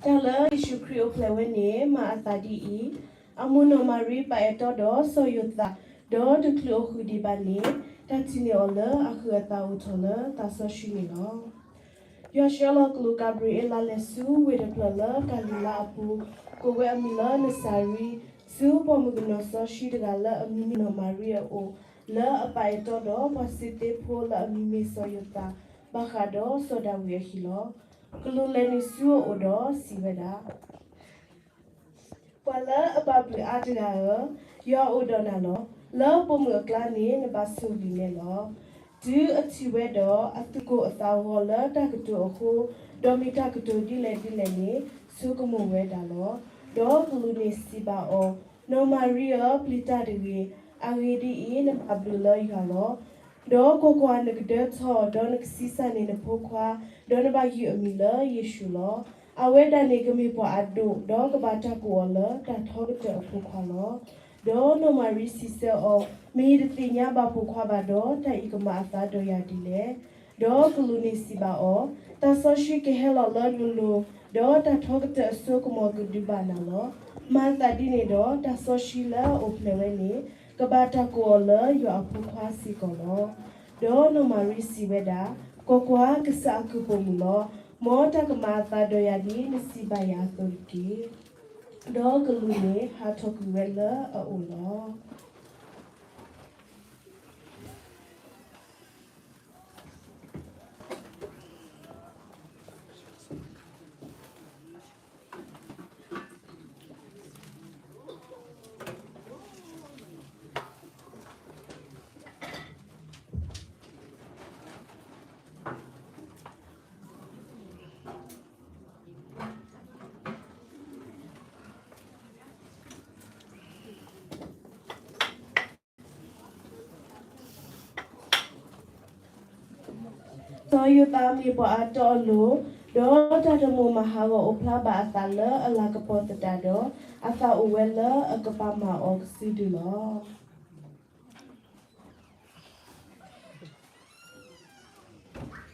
တၢ်လၢယ့ၣ်ၡူးခရံာ်အိၣ်ဖျဲၣ်ဝဲန့ၣ် မၤအသးဒ်အံၤ, အမိၢ်နီၢ်မၤရံပာ်အဲၣ်တီဒီးစီၤယိၤသး, ဒီးတချုးအီၤဃုာ်ဒံးဘၣ်န့ၣ်, တၢ်ထံၣ်န့ၢ်အီၤလၢအဃုာ်အသးအိၣ်ထီၣ်လၢသးစီဆှံန့ၣ်လီၤ. ယွၤဆှၢလီၤကလူးကၤဘြံၤအ့လးလဲၤဆူဝ့ၢ်တဖျၢၣ်လၢကၤလံၤလါအပူၤ, ကိးဝဲအမံၤလၢနစၤရံ, ဆူပိာ်မုၣ်ကနီၤစီဆှံတဂၤလၢအမံၤမ့ၢ်နီၢ်မၤရံအအိၣ်, လၢအပာ်အဲၣ်တီဒီးပှၤစ့သ့ဖိလၢအမံၤမ့ၢ်စီၤယိၤသး, ဘၣ်ဃးဒီးစီၤဒၤဝံးအဟံၣ်လီၤ. ကလူးလဲၤနုာ်ဆူအအိၣ်ဒီးစံးဝဲဒၣ် ပှၤလၢအဘၣ်ဘျုးအါတဂၤဧၢ, ယွၤအိၣ်ဒီးနၤလီၤ. လၢပိာ်မုၣ်အကျါန့ၣ်နဘၣ်ဆိၣ်ဂ့ၤန့ၣ်လီၤ. တုၤအထံၣ်ဝဲဒီးအသူၣ်ကိၢ်အသးဂီၤလၢတၢ်ကတိၤအဃိ, ဒီးမ့ၢ်တၢ်ကတိၤဒ်လဲၣ်ဒ်လဲၣ်န့ၣ်, ဆိကမိၣ်ဝဲဒၣ်လီၤ. ဒီးကလူးန့ၣ်စံးဘၣ်အီၤ, နီၢ်မၤရံဧၢ, ပျံၤတၢ်တဂ့ၤ. အဂ့ၢ်ဒ်အံၤ, နဘၣ်ဘျုးလၢယွၤလီၤ. ဒီးကွၢ်ကွၢ်, နကဒၢထီၣ်, ဒီးနကဆံးစၢ်န့ၢ်နဖိခွါ, ဒီးနဘၣ်ယုၢ်အမံၤလၢယ့ၣ်ၡူးလီၤ. အဝဲဒၣ်န့ၣ်ကမ့ၢ်ပှၤအဒိၣ်, ဒီးကဘၣ်တၢ်ကိးအီၤလၢတၢ်ထီကတၢၢ်အဖိခွါလီၤ. ဒီးနီၢ်မၤရံစံးဆၢအီၤ, မ့ၢ်ယတသ့ၣ်ညါဘၣ်ပိာ်ခွါဘၣ်ဒီး, တၢ်အံၤကမၤအသးဒီးယၤဒ်လဲၣ်. ဒီးကလူးန့ၣ်စံးဘၣ်အီၤ, တၢ်စီဆှံကဟဲလီၤလၢနလိၤ, ဒီးတၢ်ထီကတၢၢ်အစိကမီၤကဒုးဘၣ်နၤလီၤ. မၤသးဒ်န့ၣ်ဒီး, တၢ်စီဆှံလၢအအိၣ်ဖျဲၣ်ဝဲန့ၣ်, ကဘၣ်တၢ်ကိးအီၤလၢယွၤအဖိခွါစ့ၢ်ကီးလီၤ. ဒီးနီၢ်မၤရံစံးဝဲဒၣ်, ကွၢ်ကွၢ်, ကစၢ်အကုၢ်ပိာ်မုၣ်လီၤ. မ်တၢ်ကမၤအသးဒီးယၤဒ်နစံးဘၣ်ယၤအသိးတက့ၢ်. ဒီးကလူးန့ၣ်ဟးထီၣ်ကွံာ်ဝဲလၢအအိၣ်လီၤ. စီၤယိၤသးမ့ၢ်ပှၤအတီအလိၤ, ဒီးတၢ်တမိၣ်မၤဟးဂီၤအိၣ်ဖျါဘၣ်အသးလၢအလၤကပီၤသတးဒီး, အသးအိၣ်ဝဲလၢအကပာ်မၤအီၤကစုဒုလီၤ.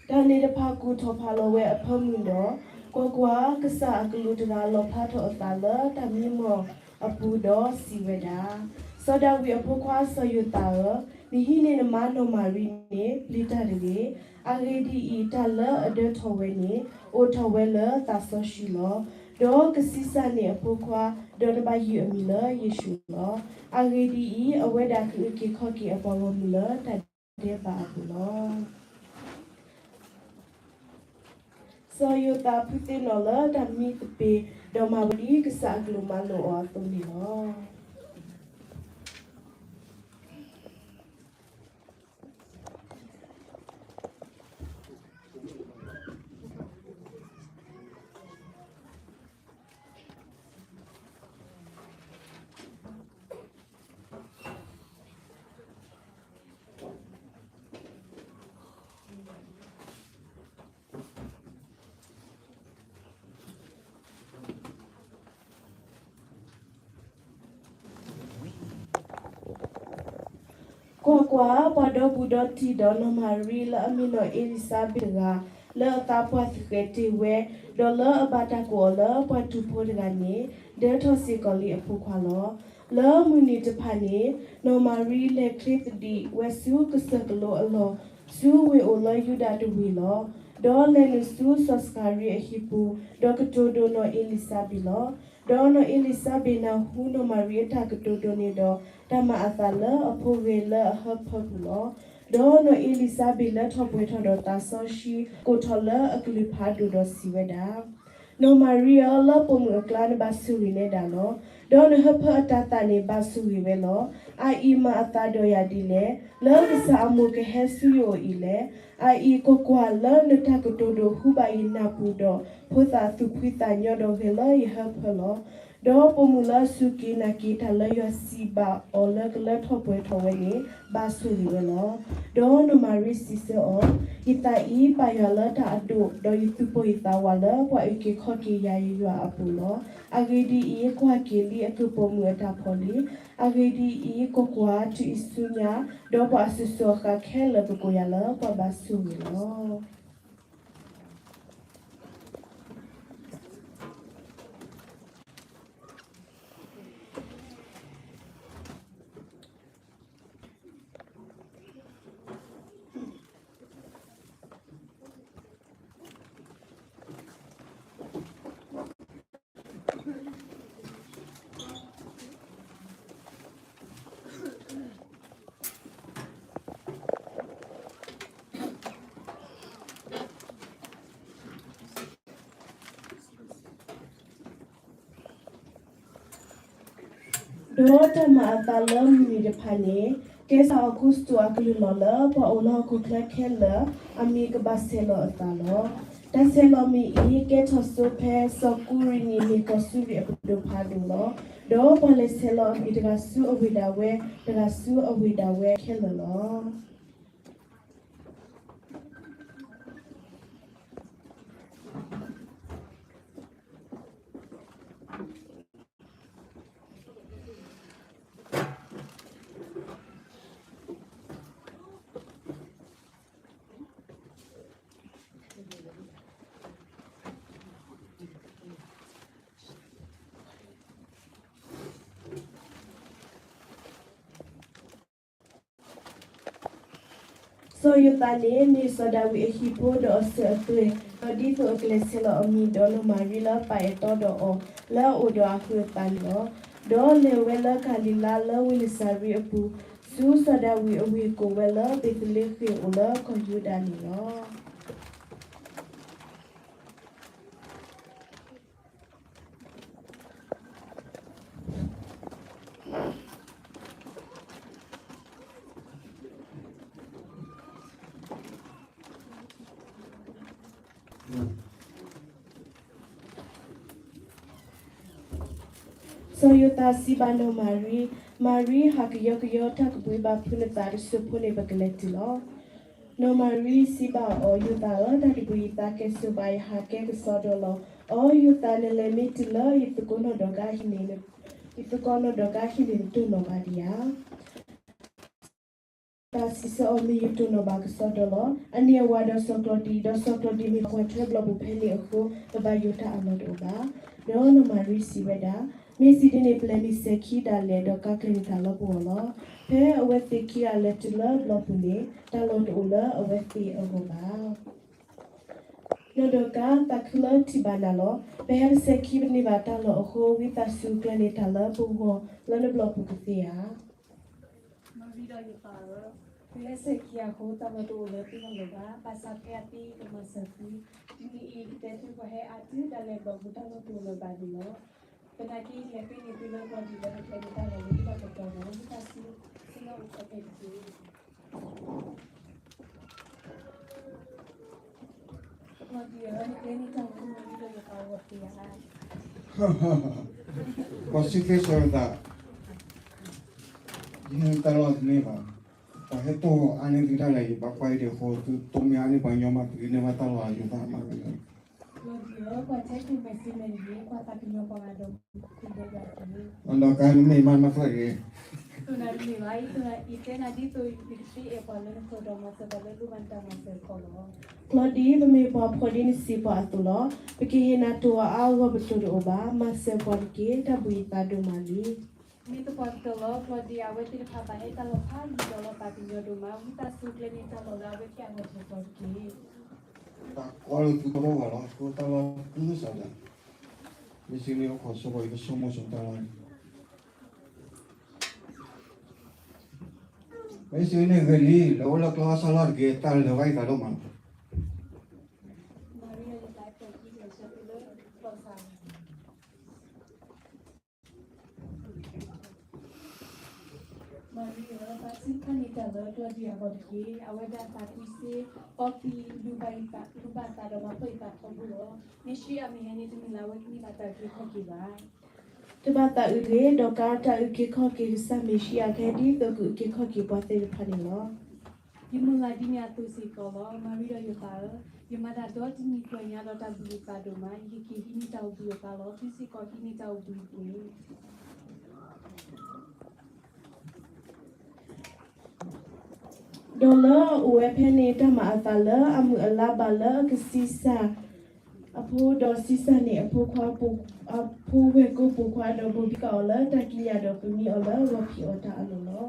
တၢ်န့ၣ်တဖၣ်ကူၣ်ထီၣ်ဖးလီၤဝဲအဖၢမုၢ်ဒီး, ကွၢ်ကွၢ်, ကစၢ်အကလူးတဂၤလီၣ်ဖျါထီၣ်အသးလၢတၢ်မံမီၢ်အပူၤဒီးစံးဝဲဒၣ်, စီၤဒၤဝံးအဖိခွါစီၤယိၤသးဧၢ, နဟံးန့ၢ်နမါနီၢ်မၤရံန့ၣ် ပျံၤတၢ်တဂ့ၤ. အဂ့ၢ်ဒ်အံၤ, တၢ်လၢအဒၢထီၣ်ဝဲန့ၣ် အိၣ်ထီၣ်ဝဲလၢသးစီဆှံလီၤ. ဒီးကဆံးစၢ်န့ၢ်အဖိခွါ, ဒီးနဘၣ်ယုၢ်အမံၤလၢယ့ၣ်ၡူးလီၤ. အဂ့ၢ်ဒ်အံၤ, အဝဲဒၣ်ကအုၣ်က့ၤခီၣ်က့ၤအပှၤဂီၢ်မုၢ်လၢတၢ်ဒဲးဘးအပူၤလီၤ. စီၤယိၤသးဖုသ့ၣ်နီၣ်လၢတၢ်မံသပ့ၤ, ဒီးမၤဝဲဒ်ကစၢ်အကလူးမၤလိာ်အီၤအသိးန့ၣ်လီၤ. ကွၢ်ကွၢ်, ပှၤဒီဘူးဒီတံၢ်ဒီးနီၢ်မၤရံ လၢအမ့ၢ်နီၢ်အ့လံၤစါဘ့းတဂၤ, လၢအသးပှၢ်သဃဲၤတ့ၢ်ဝဲ, ဒီးလၢအဘၣ်တၢ်ကိးအီၤလၢပှၤတူၢ်ဖိတဂၤန့ၣ်, ဒၢထီၣ်စ့ၢ်ကီးလံအဖိခွါလီၤ. လၢမုၢ်နံၤတဖၣ်န့ၣ်, နီၢ်မၤရံလဲၤချ့သဒံးဝဲဆူကစၢၢ်ကလိအလီၢ်, ဆူဝ့ၢ်အိၣ်လၢယူဒၤတဝ့ၢ်လီၤ. ဒီးလဲၤနုာ်ဆူစီၤစကၤရံအဟံၣ်ပူၤ, ဒီးကတိၤဒိးနီၢ်အ့လံၤစါဘ့းလီၤ. ဒီးနီၢ်အ့လံၤစါဘ့းနၢ်ဟူနီၢ်မၤရံအတၢ်ကတိၤဒိးန့ၣ်ဒီး, တၢ်မၤအသးလၢအဖိဂဲၤလၢအဟၢဖၢပူၤလီၤ. ဒီးနီၢ်အ့လံၤစါဘ့းလၢထီၣ်ပှဲၤထီၣ်ဒီးသးစီဆှံ ကိးထီၣ်လၢအကလုၢ်ဖးဒိၣ်ဒီးစံးဝဲဒၣ်, နီၢ်မၤရံဧၢ, လၢပိာ်မုၣ်အကျါနဘၣ်ဆိၣ်ဂ့ၤနဲဒၣ်လီၤ. ဒီးနဟၢဖၢအတၤသၣ်န့ၣ်ဘၣ်ဆိၣ်ဂ့ၤဝဲလီၤ. အအံၤမၤအသးဒီးယၤဒ်လဲၣ်. လၢကစၢ်အမိၢ်ကဟဲဆူယအိၣ်အံၤလဲၣ်. အအံၤကွၢ်ကွၢ်, လၢနတၢ်ကတိၤဒိးဟူဘၣ်ယနၢ်ပူၤဒီး, ဖိသၣ်သူၣ်ဖှံသးညီဒီးဂဲၤလၢယဟၢဖၢလီၤ. ဒီးပိာ်မုၣ်လၢအစူၢ်က့ၤနာ်က့ၤတၢ်လၢယွၤစံးဘၣ်အီၤလၢကလၢထီၣ်ပှဲၤထီၣ်ဝဲန့ၣ်, ဘၣ်ဆိၣ်ဂ့ၤဝဲလီၤ. ဒီးနီၢ်မၤရံစံးဆၢအီၤ, ယသးအံၤပာ်ယွၤလၢတၢ်အဒိၣ်, ဒီးယသူၣ်ပိၢ်ယသးဝးလၢပှၤအုၣ်က့ၤခီၣ်က့ၤယၤယွၤအပူၤလီၤ. အဂ့ၢ်ဒ်အံၤ, ကွၢ်က့ၤလံအကုၢ်ပိာ်မုၣ်အတၢ်ဖီၣ်လံ. အဂ့ၢ်ဒ်အံၤ, ကွၢ်ကွၢ်, တုၤအံၤဆူညါ, ဒီးပှၤအစိၤစိၤအဃၣ်ခဲလၢာ်ကကိးယၤလၢပှၤဘၣ်ဆိၣ်ဂ့ၤလီၤ. ဒီးတၢ်မၤအသးလၢမုၢ်နံၤတဖၣ်န့ၣ် ကဲစၢ်အီကူစတူးအကလုၢ်လီၢ်လၢပှၤအိၣ်လၢဟီၣ်ခိၣ်ချၢခဲလၢာ် အမံၤကဘၣ်ဆဲးလီၤအသးလီၤ. တၢ်ဆဲးလီၤမ့ၢ်အံၤ ကဲထီၣ်စိဖဲစီၤကူရံနံၣ်မ့ၢ်ကီၢ်စူရ့ၣ်အပဒိၣ်ဖးဒိၣ်လီၤ. ဒီးပှၤလဲၤဆဲးလီၤအမံၤတဂၤဆူအဝ့ၢ်ဒၣ်ဝဲ, တဂၤဆူအဝ့ၢ်ဒၣ်ဝဲခဲလၢာ်လီၤ. စီၤယိၤသးန့ၣ် မ့ၢ်စီၤဒၤဝံးအဟံၣ်ဖိဒီးအစၢၤအသွဲၣ်, ဒီးဒ်သိးအကလဲၤဆဲးလီၤအမံၤဒီးနီၢ်မၤရံလၢပာ်အဲၣ်တီဒီးအီၤ လၢအအိၣ်ဒီးအဃုအသးန့ၣ်လီၤ. ဒီးလဲၤဝဲလၢကၤလံၤလါလၢဝ့ၢ်နစၤရ့းအပူၤ, ဆူစီၤဒၤဝံးအဝ့ၢ်ကိးဝဲလၢဘ့းသလ့ဃ့ၣ်အိၣ်လၢကီၢ်ယူဒၤန့ၣ်လီၤ. စီၤယိၤသးစံးဘၣ်နီၢ်မၤရံ, မၤရံ, ဟးကယီကယီတၢ်ကဘှံးဘၣ်ဖုးနသးတစိၢ်ဖိန့ၣ် ပကလဲၤတုၤလီၤ. နီၢ်မၤရံစံးဘၣ်အီၤ, ယိၤသးဧၢ, တၢ်တဘှံးယသးကဲစိာ်ဘၣ်, ယဟးကဲကစီဒီလီၤ. အိ, ယိၤသး, နလဲၤမ့ၢ်တုၤလၢယသကိးနီၢ်ဒီးကါဟံၣ်န့ၣ်, ယသကိးနီၢ်ဒီးကါဟံၣ်န့ၣ် နတိၢ်နီၣ်ဘၣ်ဒံးဧါ. စီၤယိၤသးစံးဆၢအီၤ, မ့ၢ်ယတိၢ်နီၣ်ဘၣ်ကစီဒီလီၤ. အန့ၢ်အဝၤဒီးစီၤကျီဒံ, ဒီးစီၤကျီဒံမ့ၢ်ပှၤထွဲဘျီၣ်ပူၤဖဲန့ၣ်အဃိ, ပဘၣ်ယိးတၢ်အလီၢ်တအိၣ်ဘၣ်. ဒီးနီၢ်မၤရံစံးဝဲဒၣ်, မ့ၢ်စံးဒ်န့ၣ် ပျဲၤမ့ၢ်စဲၤခံဒၣ်လဲာ်, ဒီးကါကျဲၤန့ၢ်တၢ်လၢပဂီၢ်လီၤ. ဖဲအဝဲသ့ၣ်ခံဂၤလဲၤတုၤလၢဘျီၣ်ပူၤန့ၣ်, တၢ်လီၢ်တအိၣ်လၢအဝဲသ့ၣ်အဂီၢ်ဘၣ်. နီၢ်ဒီးကါသးခုလၢထံၣ်ဘၣ်နၤလီၤ. ပဟဲတစဲၤခံပန့ၢ်ဘၣ်တၢ်လီၢ်အဃိ, ဝံသးစူၤကျဲၤန့ၢ်တၢ်လၢပဂီၢ်လၢနဘျီၣ်ပူၤကသ့ဧါ. မၤရံဒီးယိၤသးဧၢ, ပဟဲစဲၤခံအဃိ တၢ်လီၢ်တအိၣ်လၢသုဂီၢ်လၢၤဘၣ်. ဘၣ်ဆၣ်ဖဲအသ့ကမၤစၢၤသု, တနံၤအံၤ ကတဲသုပှၤဟဲအါသုဒၣ်လဲာ်ဘျီၣ်ပူၤ တၢ်လီၢ်တအိၣ်လၢၤဘၣ်န့ၣ်လီၤ. သနာ်က့ လဲၤဃ့န့ၢ်သုလၢကျီဒံးလၢနကျဲန့ၢ်တၢ်လီၢ်လၢသုတၢ်ကတီၤလီၤ. ဝံသးစူၤ ဆ့ၣ်နီၤအိၣ်ခိးခဲတက့ၢ်. ပှၤစံးသ့စီၤယိၤသး, ယဟဲတၢ်လီၢ်တန့ၢ်ဘၣ်, ပှၤဟဲတိၢ်အါန့ၢ်သုဒၣ်လဲာ်, ယဘၣ်ကွၢ်အံၤဒံးအဃိ, သုတိၢ်မ့ၢ်အါန့ၢ်ပှၤညီမး သုကန့ၢ်ဘၣ်တၢ်လီၢ်ယိၤသးမး. ပှၤစံးသ့စီၤယိၤသး, ပှၤထဲကိးမဲာ်စ့မဲာ်န့ၣ် ပှၤသးကညီၤပှၤဂၤဒီး ဒီးကါမ့ၢ်မးမၤဖျါဂ့ၤ, တိၢ်နၤတမ့ၢ်ဘၣ်, ယတဲနၤဒ်သိး ယကသ့အဲၣ်ပှၤလၢနဃၢၤဒီးမၤစၢၤပှၤလၢသုမၤတၢ်မၤစၢၤအဖီလီၤ. ကျီဒံ, ပမ့ၢ်ပှၤဖှီၣ်ဒ်နစံးပှၤအသိးလီၤ. ပကဟ့ၣ်နၤတိၢ်အီၤအါအါဂီၢ်ဂီၢ် ပတိၢ်တအိၣ်ဘၣ်. မၤစၢၤပှၤတက့ၢ်, တၢ်ဘှံးယသးဒိၣ်မးလံ. မ့ၢ်သပှၢ်ကတၢၢ်လီၤ, ကျီဒံ, အဝဲသ့ၣ်တဖၣ်ဘၣ်ဟဲတၢ်လီၢ်ဖးယံၤဒီးလီၤ, သးကညီၤဒိၣ်မး. ဝံသးစူၤကျဲၤန့ၢ်တၢ်လီၢ်လၢအဝဲသ့ၣ်အဂီၢ်တက့ၢ်. တၢ်ကီလၢသုတဘၣ်ဝဲလီၤ, ဃိတၢ်လီၢ်သ့စးဒၣ်, မ့ၢ်စ့န့ၣ်အိၣ်ခိးဆိပှၤ ယကဆိကမိၣ်ဆိတၢ်လီၢ်န့ၣ် မ့ၢ်စ့န့ၣ်ဂ့ၤလံ, လၢအိၣ်လၢကျီအဆၣ်လီၢ်တက့ၢ်, တၢ်လၢာ်ဘၣ်ယသးဒိၣ်မး. မၤရံဧၢ, ဘၣ်ဆၣ်တၢ်န့ၣ်တၢ်လၢကျီဒံအဂီၢ်တက့ၢ်. အဝဲဒၣ်သးကွံစ့, အီသံး, လူၤဘၣ်သးဒီးမၤဖှီၣ်ယသးထီဘိလီၤ. မ့ၢ်စ့အမ့ၢ်ဟဲန့ၣ် တမ့ၢ်လၢအဝဲကန့ၢ်ဘၣ်တၢ်အုၣ်က့ၤခီၣ်က့ၤဘၣ်. တဘၣ်သးအုးတဂ့ၤ, ဒီးကါတၢ်အုၣ်က့ၤခီၣ်က့ၤကစၢ်မ့ၣ်ၡံအၤ ကဟဲဒ်သိးကအုၣ်က့ၤခီၣ်က့ၤပှၤသ့ၣ်တဖၣ်န့ၣ်လီၤ. ယမုၢ်လၢ်ဒ်န့ၣ်အသိးစ့ၢ်ကီးလီၤ. မၤရံဒီးယိၤသးဧၢ, ယမၤတၢ်ဒီတနံၤပှဲၤညါဒီးတၢ်ဘှံးယသးဒိၣ်မး, ယက့ၤဟံးန့ၢ်တၢ်အိၣ်ဘှံးအသးလီၤ. သုစ့ၢ်ကီးဟံးန့ၢ်တၢ်အိၣ်ဘှံးတက့ၢ်. ဒီးလၢအအိၣ်ဝဲဖဲန့ၣ် တၢ်မၤအသးလၢအမုၢ်အလါဘၣ်လၢအကဆံးစၢ်အဖိ, ဒီးဆံးစၢ်န့ၢ်အဖိခွါ, အဖိဝဲၢ်ကိာ်ပိာ်ခွါ, ဒီးဘိးဘံကၤအီၤလၢတၢ်ကံးညာ်ဒီးပမံအီၤလၢဂီၤဖံးအီၤတၢ်အလီၢ်လီၤ.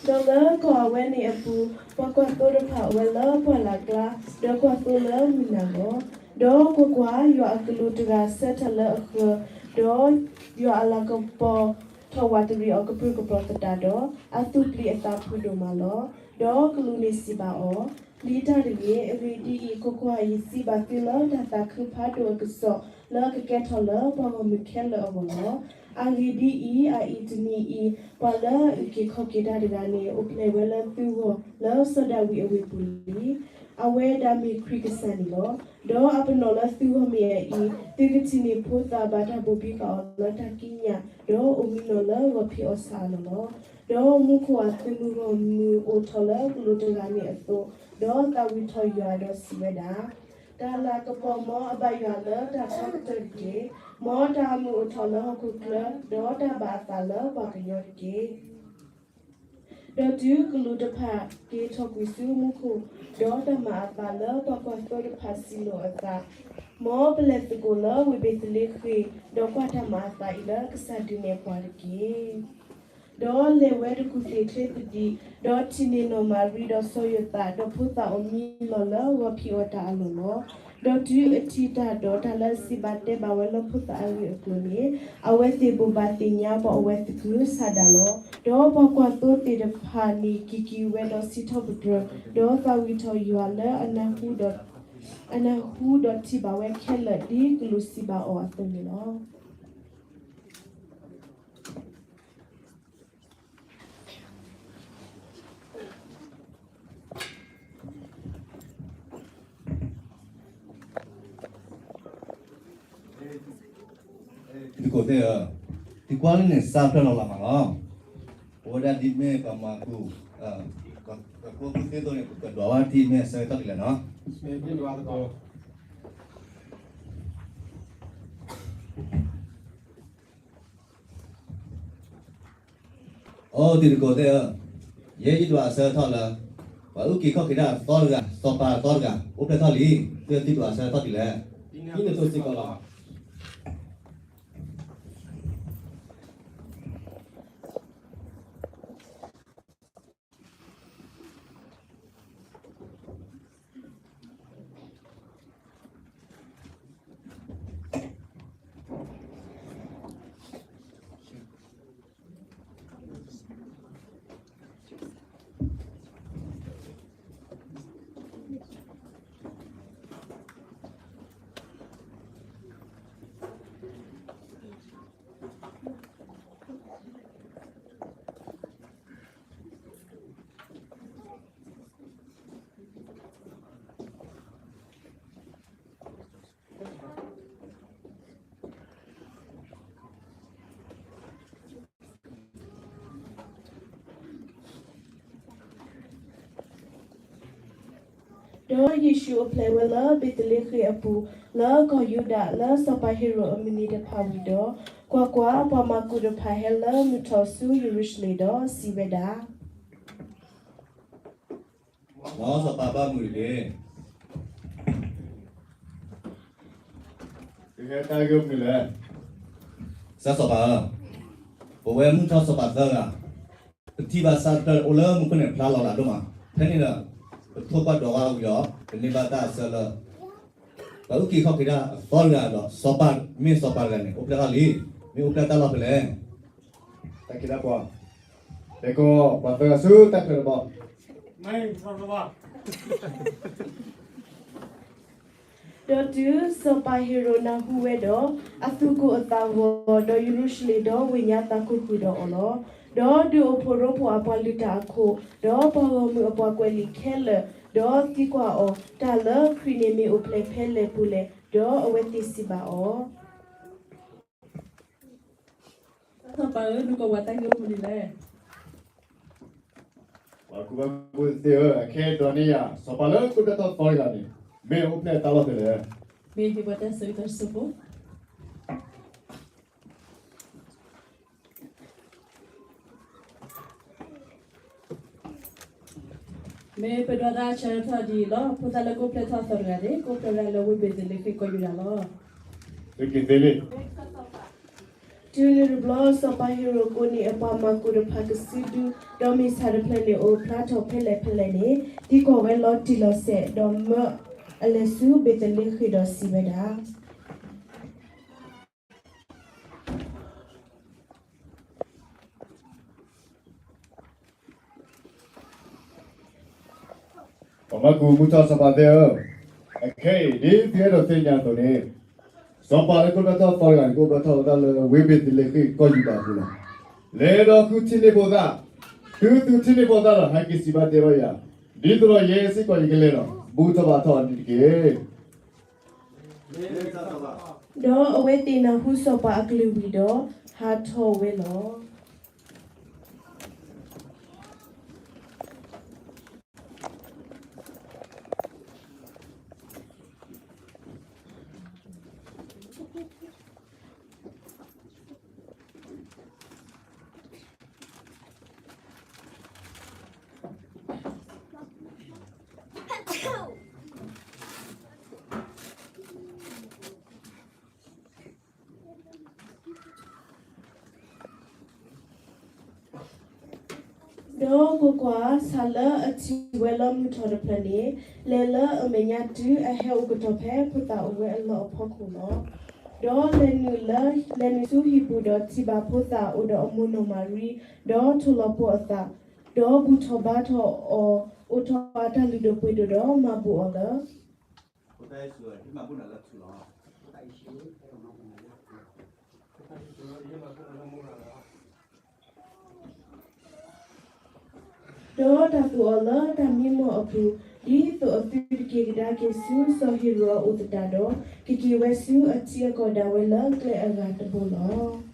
ဒီးလၢကီၢ်အဝဲန့ၣ်အပူၤ, ပှၤကွၢ်သိတဖၣ်အိၣ်ဝဲလၢပှၢ်လၢ်ကျါ, ဒီးကွၢ်သိလၢမုၢ်နၤလီၤ. ဒီးကွၢ်ကွၢ်, ယွၤအကလူးတဂၤဆၢထၢၣ်လၢအဃၢၤ, ဒီးယွၤအလၤကပီၤထီၣ်ဝးတရံးအီၤကပြုၢ်ကပြီၤသတးဒီး, အသူၣ်ပျံၤအသးဖုးဒိၣ်မးလီၤ. ဒီးကလူးန့ၣ်စံးဘၣ်အီၤ, ပျံၤတၢ်တဂ့ၤ. အဂ့ၢ်ဒ်အံၤ, ကွၢ်ကွၢ်, ယစံးဘၣ်သုလၢတၢ်သးခုဖးဒိၣ်အကစီၣ်လၢကကဲထီၣ်လၢပှၤဂီၢ်မုၢ်ခဲလၢာ်အဂီၢ်လီၤ. အဂ့ၢ်ဒ်အံၤ, အအံၤတနံၤအံၤ, ပှၤလၢအအုၣ်က့ၤခီၣ်က့ၤတၢ်တဂၤန့ၣ် အိၣ်ဖျဲၣ်ဝဲလၢသုဂီၢ်လၢစီၤဒၤဝံးအဝ့ၢ်ပူၤလံ. အဝဲဒၣ်မ့ၢ်ခရံာ်ကစၢ်န့ၣ်လီၤ. ဒီးအပနီၣ်လၢသုဂီၢ်မ့ၢ်အအံၤ, သုကထံၣ်န့ၢ်ဖိသၣ်ဘၣ်တၢ်ဘိၣ်ဘံဃာ်အီၤလၢတၢ်ကံးညာ်, ဒီးအိၣ်မံနီၣ်လၢဂီၤဖံးအီၣ်ဆၣ်အလီၢ်လီၤ. ဒီးမူခိၣ်အသုးမုၢ်ဂီၢ်မုၢ်အိၣ်ထီၣ်လၢကလူးတဂၤန့ၣ်အသိး, ဒီးသးဝံၣ်ထီၣ်ယွၤဒီးစံးဝဲဒၣ်, တၢ်လၤကပီၤမ်အဘၣ်ယွၤလၢတၢ်ထီကတၢၢ်တက့ၢ်. မ်တၢ်အမုာ်အိၣ်ထီၣ်လၢဟီၣ်ခိၣ်ချၢ, ဒီးတၢ်ဘၣ်အသးလၢပှၤကညီတက့ၢ်. ဒီးတုၤကလူးတဖၣ်က့ၤထီၣ်ကွံာ်ဆူမူခိၣ်, ဒီးတၢ်မၤအသးလၢပှၤကွၢ်သိတဖၣ်စံးလိာ်အသး, မ်ပလဲၤသကိးလၢဝ့ၢ်ဘ့ၤသလ့ဃ့ၣ်, ဒီးကွၢ်တၢ်မၤအသးအံၤလၢကစၢ်ဒုးနဲၣ်ပှၤတက့ၢ်. ဒီးလဲၤဝဲတကူၣ်သ့ၣ်ချ့သဒံး, ဒီးထံၣ်န့ၢ်နီၢ်မၤရံဒီးစီၤယိၤသး, ဒီးဖိသၣ်အိၣ်မံနီၣ်လၢဂီၤဖံးအီၣ်တၢ်အလီၢ်လီၤ. ဒီးတုၤအထံၣ်တၢ်ဒီးတၢ်လၢအစံးဘၣ်တဲဘၣ်ဝဲလၢဖိသၣ်အဂ့ၢ်အကျိၤန့ၣ်, အဝဲသ့ၣ်ဘိးဘၣ်သ့ၣ်ညါပှၤအိၣ်ဝဲသကုၤဆးဒးလီၤ. ဒီးပှၤကွၢ်သိသ့ၣ်တဖၣ်န့ၣ်က့ၤက့ၤဝဲဒီးစံးထီၣ်ပတြၢၤ, ဒီးသးဝံၣ်ထီၣ်ယွၤလၢအနၢ်ဟူဒီးထံၣ်ဘၣ်ဝဲခဲလၢာ်ဒ်ကလူးစံးဘၣ်အီၤအသိးန့ၣ်လီၤ. တံၤသကိးသ့ၣ်ဧၢ, သံကွၢ်လၢန့ၣ်စးဖျၢၣ်လီၤလးမးလီၤ. ပဝဲဒၣ်ဒ်မ့ၢ်ပှၤမၤကူ, ပှၤကူကူသ့ၣ်သိးန့ၣ် ပကဒွးဝဲထံၣ်မ့ၢ်အဆၢကတီၢ်ဒ်လဲၣ်နီၤ. အိၣ်တံၤသကိးသ့ၣ်ဧၢ, ယဲယဒွးအဆၢကတီၢ်လၢ ပှၤအုၣ်က့ၤခီၣ်က့ၤတၢ်အသီတဂၤ, စီၤပၤအသီတဂၤ အိၣ်ဖျဲၣ်ထီၣ်လံ. သုသုဒွးအဆၢကတီၢ်ဒ်လဲၣ်. ဒ်န့ၣ်အသိးစ့ၢ်ကီးလီၤ. ဒီးယ့ၣ်ၡူးအိၣ်ဖျဲၣ်ဝဲလၢဘ့းသလ့ဃ့ၣ်အပူၤ, လၢကီၢ်ယူဒၤ, လၢစီၤပၤဟ့ၤရိာ်အမုၢ်နံၤတဖၣ်ဝံၤဒီး, ကွၢ်ကွၢ်, ပှၤမၤကူတဖၣ်ဟဲလၢမုၢ်ထီၣ်ဆူယရူၤၡလ့ၣ်ဒီးစံးဝဲဒၣ်, မ်စီၤပၤဘၣ်မုာ်တက့ၢ်. ကဟဲတၢ်ဂ့ၢ်မနုၤလဲၣ်. ကစၢ်စီၤပၤဧၢ, ပဝဲမုၢ်ထီၣ်စီၤပၤသၢဂၤ, ပထံၣ်ဘၣ်ဆၣ်တဖျၢၣ်အိၣ်လၢမူခိၣ်န့ၣ်ဖျါလီၤလးဒိၣ်မး, ဖဲန့ၣ်ဒီး ပထိၣ်ကွၢ်ဒီးဝဲအဝံၤဒီး ပန့ၢ်ဘၣ်တၢ်အဆၢလၢ ပှၤအုၣ်က့ၤခီၣ်က့ၤတၢ်အသီတဂၤဒီး စီၤပၤ, မ့ၢ်စီၤပၤတဂၤန့ၣ် အိၣ်ဖျဲၣ်ထီၣ်လံ. မ့ၢ်အိၣ်ဖျဲၣ်တၢ်လီၢ်ဖဲလဲၣ်. တၢ်က့ၤတၢ်ပှၤ, တဲကီးပှၤသၢဂၤဆူတၢ်ချၢတဘီ. ဒီးတုၤစီၤပၤဟ့ၤရိာ်နၢ်ဟူဝဲဒီး, အသူၣ်ကိၢ်အသးဂီၤ, ဒီးယရူၤၡလ့ၣ်ဒီးဝ့ၢ်ညါသးခုဃုာ်ဒီးအီၤလီၤ. ဒီးဒုးအိၣ်ဖှိၣ်ရိဖှိၣ်အပှၤလုၢ်တၢ်အခိၣ်, ဒီးပှၤဂီၢ်မုၢ်အပှၤကွဲးလံာ်ခဲလၢာ်, ဒီးသံကွၢ်အီၤ, တၢ်လၢခရံာ်န့ၣ်မ့ၢ်အိၣ်ဖျဲၣ်ဖဲလဲၣ်ပူၤလဲၣ်. ဒီးအဝဲသ့ၣ်စံးဘၣ်အီၤ စီၤပၤဧၢ, နကီၢ်ပှၤတၢ်ဂ့ၢ်အိၣ်မနုၤလဲၣ်. ပှၤကူပှၤကူသ့ၣ်ဧၢ, အခဲအံၤဒွးန့ၢ်ယၤ, စီၤပၤလၢကအိၣ်ဖျဲၣ်ထီၣ်သီတဂၤန့ၣ် မ့ၢ်အိၣ်ဖျဲၣ်တၢ်လီၢ်ဖဲလဲၣ်. မ့ၢ်ဟ့ၣ်ပှၤတၢ်ဆၢကတီၢ်တစိၢ်ဖိ မ့ၢ်ပဒွးတၢ်ဆၢကတီၢ်ဒ်အံၤလီၤ. ဖိသၣ်လၢကအိၣ်ဖျဲၣ်ထီၣ်သီတဂၤန့ၣ် ကအိၣ်ဖျဲၣ်ဝဲဒၣ်လၢဝ့ၢ်ဘ့းသလ့ဃ့ၣ်ကီၢ်ယူဒၤလီၤ. သုက့ၤသ့လံ. တုၤနုၤတဘျီ စီၤပၤဟ့ရိၣ်ကိးန့ၢ်အပှၤမၤကူၣ်တဖၣ်ကစုဒု, ဒီးမ့ၢ်ဆၣ်တဖျၢၣ်န့ၣ်အိၣ်ဖျါထီၣ်ဖဲလဲၣ်ဖဲလဲၣ်န့ၣ်, သံကွၢ်ဝဲလီၤတံၢ်လီၤဆဲး, ဒီးမၢအလဲၤဆူဘ့းသလ့ဃ့ၣ်ဒီးစံးဝဲဒၣ် ပှၤမၤကူၣ်မုၢ်ထီၣ်စီၤပၤသ့ၣ်ဧၢ, အခဲအံၤဒ်သုအဲၣ်ဒိးသ့ၣ်ညါအသိးန့ၣ်, စီၤပၤလၢကအိၣ်ဖျါထီၣ်သီတဂၤန့ၣ် ကအိၣ်ဖျါထီၣ်ဝဲဒၣ်လၢဝ့ၢ်ဘ့းသလ့ဃ့ၣ်ကီၢ်ယူဒၤအပူၤလီၤ. လဲၤဒီးဃုထံၣ်န့ၢ်ဖိသၣ်, တုၤသုထံၣ်န့ၢ်ဖိသၣ်ဒီး ဟဲက့ၤစံးဘၣ်တဲဘၣ်ယၤ, ဒ်သိးဒီးယဲစ့ၢ်ကီးယကလဲၤဒီး ဘူၣ်ထီၣ်ဘါထီၣ်အီၤန့ၣ်တက့ၢ်. ဒီးအဝဲသ့ၣ်နၢ်ဟူစီၤပၤအကလုၢ်ဝံၤဒီး ဟးထီၣ်ဝဲလီၤ. ဒီးကွၢ်ကွၢ်, ဆၣ်လၢအထံၣ်ဝဲလၢမုၢ်ထီၣ်တဖျၢၣ်န့ၣ်, လဲၤလၢအမဲာ်ညါတုၤအဟဲအိၣ်ကတီၢ်ဖဲဖိသၣ်အိၣ်ဝဲအလီၢ်အဖီခိၣ်လီၤ. ဒီးလဲၤနုာ်လၢ, လဲၤနုာ်ဆူဟံၣ်ပူၤဒီးထံၣ်ဘၣ်ဖိသၣ်အိၣ်ဒီးအမိၢ်နီၢ်မၤရံ, ဒီးထိၣ်လီၤပှီၢ်အသး, ဒီးဘူၣ်ထီၣ်ဘါထီၣ်အီၤ, အိၣ်ထီၣ်အတၢ်လုၢ်ဒိၣ်ပှ့ၤဒိၣ်ဒီးမၤဘူၣ်အီၤလၢ ဒီးတၢ်သူၣ်အီၤလၢတၢ်မံမီၢ်အပူၤ, ဒ်သိးအသုတက့ၤကဒါက့ၤဆူစီၤဟ့ၤရိာ်အအိၣ်သတးဒီး, ကက့ၤဝဲဆူအထံအကီၢ်ဒၣ်ဝဲလၢကျဲအဂၤတဘိလီၤ.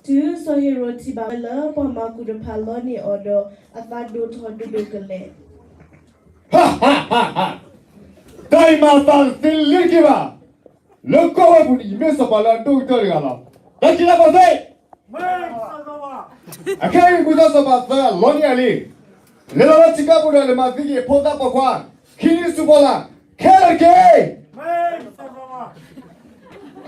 တုၤစီၤဟ့ၤရိာ်ထံၣ်ဘၣ်ဝဲလၢပှၤမၤကူၣ်တဖၣ်လီန့ၢ်အီၤဒီး, အသးဒိၣ်ထီၣ်ဒိၣ်ဒိၣ်ကလဲာ် တၢ်အံၤမၤသးတသ့လၢတက့ၢ်ဘၣ်. လၢကီၢ်ဝဲပူၤန့ၣ် ယမ့ၢ်စီၤပၤလၢအဒိၣ်ကတၢၢ်တဂၤလီၤ. တၢ်က့ၤလၢပှၤသ့ၣ် အခဲအံၤမုၢ်ထီၣ်စီၤပၤသၢဂၤလီန့ၢ်အလံ, လဲၤလီၤလၢထံကီၢ်ပူၤဒီးလဲၤမၤသံက့ၤဖိသၣ်ပိာ်ခွါ, ခံနံၣ်ဆူဖီလာ်, ခဲလၢာ်တက့ၢ်.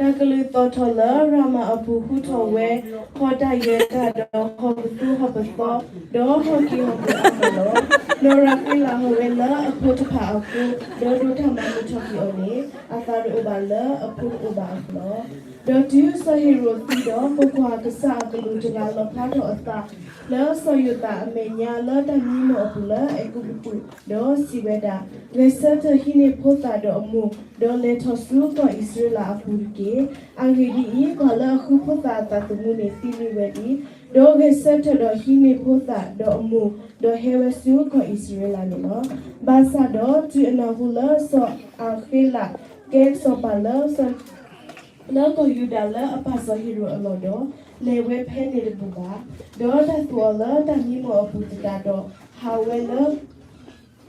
တၢ်ကလုၢ်သီၣ်ထီၣ်လၢရၤမၤအပူၤ ဟူထီၣ်ဝဲဟီၣ်တၢ်ယဲၢ်တၢ်ဒီးဟီၣ်ကသူဟီၣ်ပသီ, ဒီးဟီၣ်က့ၤဟီၣ်ကဒါအဃိလီၤ. ဒီးရၤဃ့လးဟီၣ်ဝဲလၢအဖိတဖၣ်အဃိ, ဒီးဒိးတၢ်မၤမုာ်ထီၣ်က့ၤအီၤန့ၣ်, အသးတအိၣ်ဘၣ်လၢအဖိတအိၣ်ဘၣ်အဃိလီၤ. ဒီးတုၤစီၤဟ့ၤရိာ်သံဒီး, ကွၢ်ကွၢ်, ကစၢ်အကလူးတဂၤလီၣ်ဖျါထီၣ်အသး လၢစီၤယိၤသးအမဲာ်ညါလၢတၢ်မံမီၢ်အပူၤလၢအဲၤကူပတူး, ဒီးစံးဝဲဒၣ်, ဂဲၤဆၢထၢၣ်ဟံးန့ၢ်ဖိသၣ်ဒီးအမိၢ်, ဒီးလဲၤထီၣ်ဆူကီၢ်အံၣ်စရ့လးအပူၤတက့ၢ်. အဂ့ၢ်ဒ်အံၤ, ပှၤလၢအဃုဖိသၣ်အသးသမူန့ၣ်သံန့ၢ်ဝဲလံ. ဒီးဂဲၤဆၢထၢၣ်ဒီးဟံးန့ၢ်ဖိသၣ်ဒီးအမိၢ်, ဒီးဟဲဝဲဆူကီၢ်အံၣ်စရ့လးန့ၣ်လီၤ. ဘၣ်ဆၣ်ဒီးတုၤအနၢ်ဟူလၢစီၤအၤဃ့လးကဲစီၤပၤလၢ လၢကီၢ်ယူဒၤလၢအပၢ်စီၤဟ့ၤရိာ်အလီၢ်ဒီး, လဲၤဝဲဖဲန့ၣ်တဘူၣ်ဘၣ်. ဒီးတၢ်သူၣ်အီၤလၢတၢ်မံမီၢ်အပူၤသတးဒီး, ဟးဝဲလၢ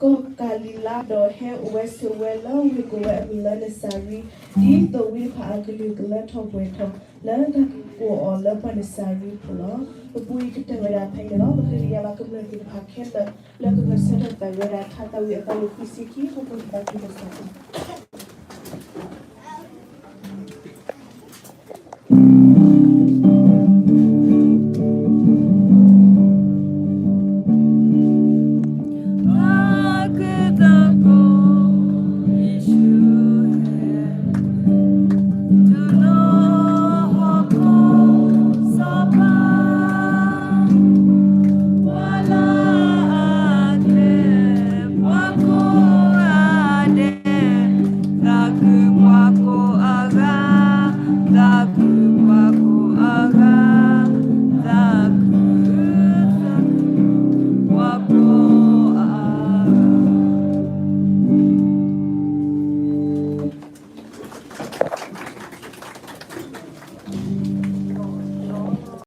ကီၢ်ကၤလံၤလါ, ဒီးဟဲအိၣ်ဝဲဆိးဝဲလၢဝ့ၢ်ကိးဝဲအမံၤလၢနစၤရ့, ဒ်သိးဝံတဖၣ်အကလုၢ်ကလၢထီၣ်ပှဲၤထီၣ် လၢတၢ်ကိးအီၤလၢပှၤနစၤရ့ဖိလီၤ. ပပူၤအံၤကတၢၢ်ဝဲဒၣ်ဖဲအံၤန့ၣ်လီၤ. ပဃ့ကညးဘၣ်ကမျၢၢ်သ့ၣ်တဖၣ်ခဲလၢာ် လၢကဂဲၤဆၢထၢၣ်သးဝဲဒၣ် ထါသးဝံၣ်အသီလွံၢ်ဆံခံ ပပှၤကဘၣ်တူၢ်လိာ်စၢၤ